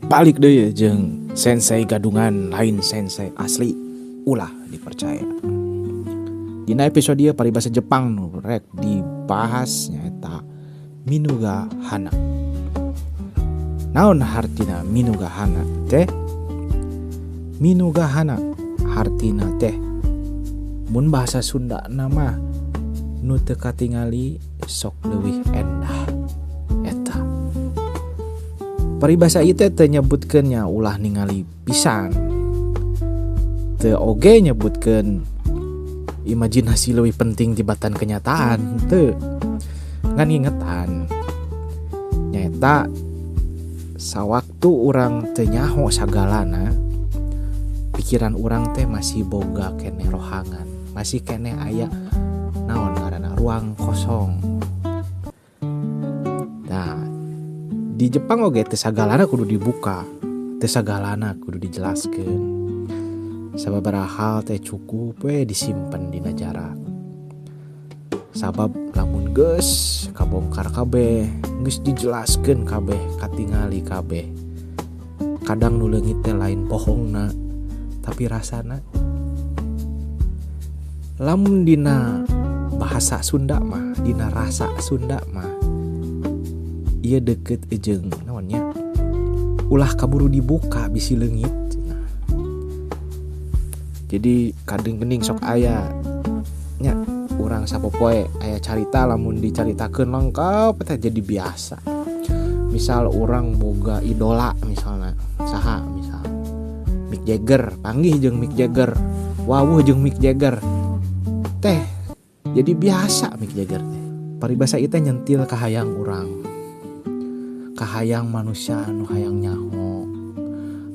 Balik deui jeung sensei gadungan, lain sensei asli, ulah dipercaya. Dina episode ieu paribasa Jepang nu rek dibahas nyaeta Minuga Hana. Naon hartina Minuga Hana teh? Minuga Hana hartina teh mun bahasa Sunda nama nu teu katingali sok leuwih endah. Eta. Paribasa ieu teh teu nyebutkeun nya ulah ningali pisan. Teu oge nyebutkeun imajinasi leuwih penting tibatan kenyataan, teu. Ngan ingetan nyaeta sawaktu urang teu nyaho sagalana, pikiran urang teh masih boga keneh rohangan, masih keneh aya naon ngaranna ruang kosong. Nah, di Jepang oge teu sagalana kudu dibuka, teu sagalana kudu dijelaskeun. Sababaraha hal teh cukup we disimpen dina jarak. Sabab lamun geus kabongkar kabeh, geus dijelaskeun kabeh, katingali kabeh. Kadang nu leungit teh lain bohongna, tapi rasana. Lamun dina bahasa Sunda mah, dina rasa Sunda mah, ieu deukeut jeung naon nya? Ulah kaburu dibuka bisi leungit. Nah. Jadi kadang gening sok aya nya urang sapopoe aya carita lamun dicaritakeun lengkap teh jadi biasa. Misal urang boga idola misalna saha, misal Mick Jagger, panggih jeung Mick Jagger, wawuh jeung Mick Jagger teh jadi biasa Mick Jagger teh. Paribasa ieu teh nyentil kahayang urang, kahayang manusia anu hayang nyaho,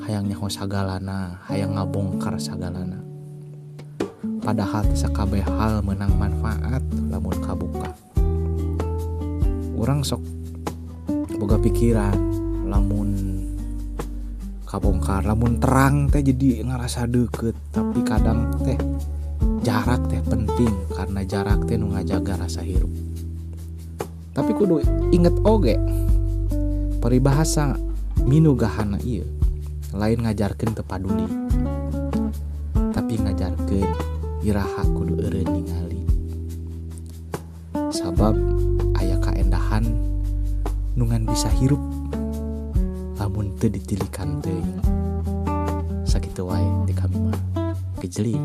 hayang nyaho sagalana, hayang ngabongkar sagalana. Padahal teu sakabeh hal meunang manfaat lamun kabuka. Urang sok boga pikiran lamun kabongkar, lamun terang teh jadi ngarasa deukeut, tapi kadang teh jarak teh penting karena jarak teh nu ngajaga rasa hirup. Tapi kudu inget oge peribahasa minugahana ieu lain ngajarkeun teu paduli, tapi ngajarkeun iraha kudu eureun ningali. Sabab aya kaendahan nu ngan bisa hirup lamun teu ditilikan teuing. Sakitu wae di kami mah. Kejeli.